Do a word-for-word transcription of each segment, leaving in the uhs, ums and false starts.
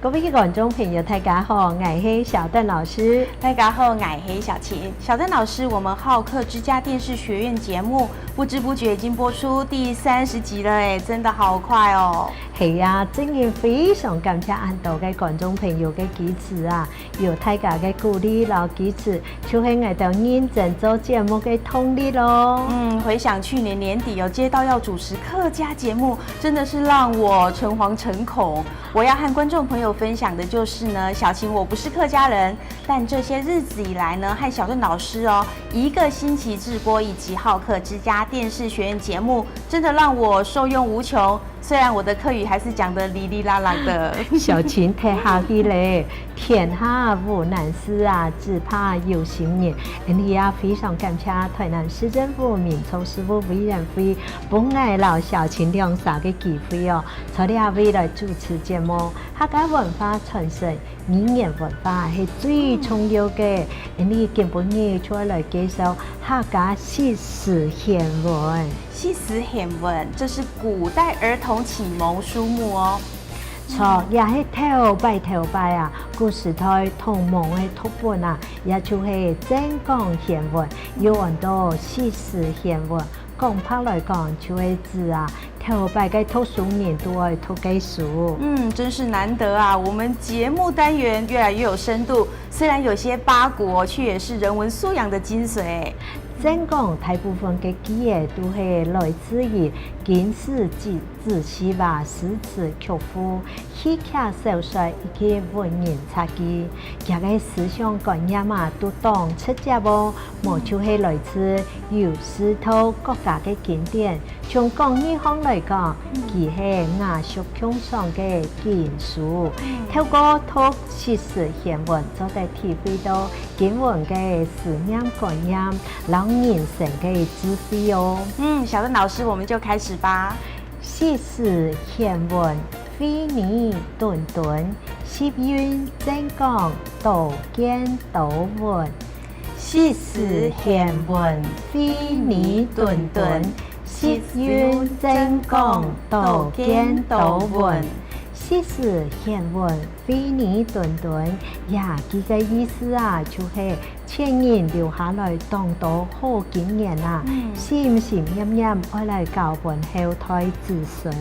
各位觀眾朋友，大家好，𠊎係小鄧老師。大家好，𠊎係小琴。小鄧老師，我們好客之家電視學院節目不知不覺已經播出第三十集了欸，真的好快哦。係啊，真經非常感謝恁多个觀眾朋友个支持啊！有大家个鼓勵摎支持，就係𠊎兜認真做節目个動力囉。嗯，回想去年年底有接到要主持客家節目，真的是讓我誠惶誠恐。我要和觀眾朋友分享的就是呢，小琴我不是客家人，但這些日子以來呢，和小鄧老師哦，一個星期直播以及好客之家電視學院節目，真的讓我受用無窮。雖然我的客語還是講得哩哩啦啦的。小琴太客氣了，天下無難事啊，只怕有心人。𠊎兜也非常感謝臺南市政府民族事務委員會分𠊎摎小琴兩儕个機會哦，在這位來主持節目。客家文化傳承、語言文化係最重要个。𠊎兜今晡日就愛來介紹客家四字賢文。四字賢文，這是古代兒童啟蒙書目哦。著，也係頭擺頭擺啊，古時代童蒙个讀本啊，也就係增廣賢文，又安到四字賢文。講白來講，就係指啊，頭擺个讀書人都愛讀个書。嗯，真是難得啊！我們節目單元越來越有深度，雖然有些八股哦，卻也是人文素養的精髓。增廣大部分个句仔都係來自於經史子集啊、詩詞曲賦、戲劇小說以及文人雜記，佢个思想觀念啊，都當直接哦，無就係來自有史料國家个經典。從廣義項來講，佢係雅俗共賞个經書，透過讀四字賢文，做得體會到 今文个思念觀念，摎人生个智慧哦。嗯，小鄧老師，我們就開始吧。四字賢文，惠而頓頓，集韻增廣，多見多聞。四字賢文，惠而頓頓，集韻增廣，多見多聞。四字賢文， 惠而頓頓，這句个意思啊，就係前人留下來當多好經驗啊，心心念念愛來交分後代子孫。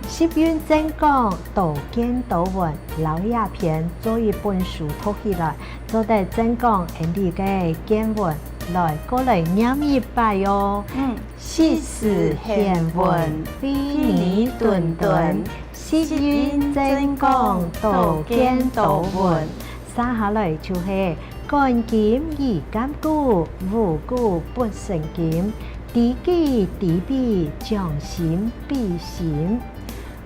集韻增廣，多見多聞，摎這篇做一本書讀起來，做得增廣𠊎兜个見聞，來，過來唸一擺哦。四字賢文，惠而頓頓， 集韻增廣，多見多聞。續下來就係：觀今宜鑑古，無古不成今。知己知彼，將心比心。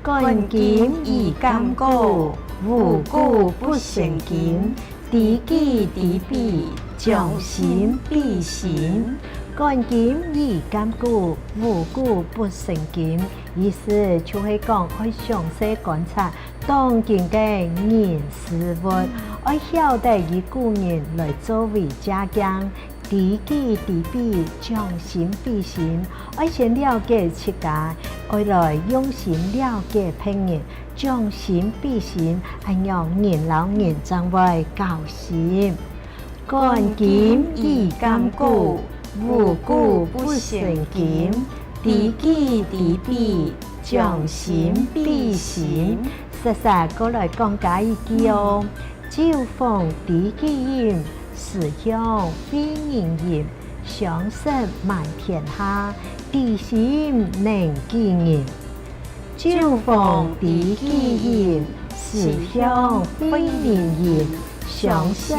觀今宜鑑古，無古不成今。 知己知彼，將心比心。觀今宜鑑古，無古不成今。意思就係講，愛詳細觀察當今个人事物，愛曉得以古人來作為借鏡，知己知彼，將心比心，愛先了解自家，愛來用心了解別人， 將心比心，恁樣人摎人正會交心。觀今宜鑑古，無古不成今。知己知彼，將心比心。煞煞過來講加一句哦：酒逢知己飲，詩香飛人吟。 相識滿天下，知心能寄人。酒逢知己飲，詩香飛人吟。相識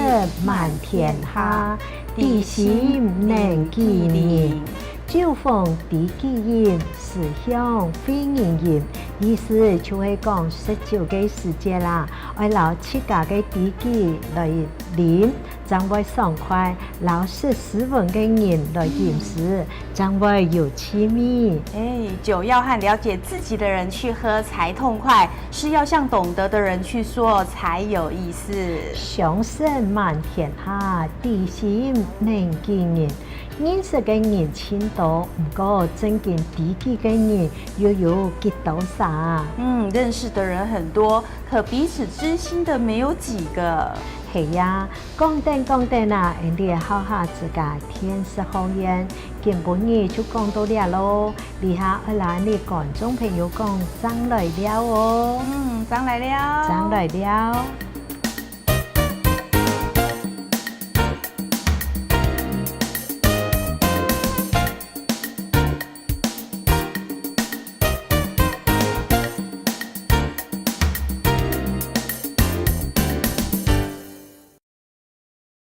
滿天下，知心能寄人。酒逢知己飲，詩香飛人吟。意思就係講食酒个時節啦，愛摎自家个知己來啉，正會爽快，摎識斯文个人來飲食，正會有趣味。哎，酒要和了解自己的人去喝才痛快，是要向懂得的人去说才有意思。相識滿天下，知心能幾人。認識个人盡多，毋過正經知己个人又有幾多儕？嗯，認識的人很多，可彼此知心的沒有幾個。係呀，講等講等啊，𠊎俚好下自家天時好緣，今晡日就講到這咯。這下愛摎你觀眾朋友講，正來尞哦。嗯，正來尞。正來尞。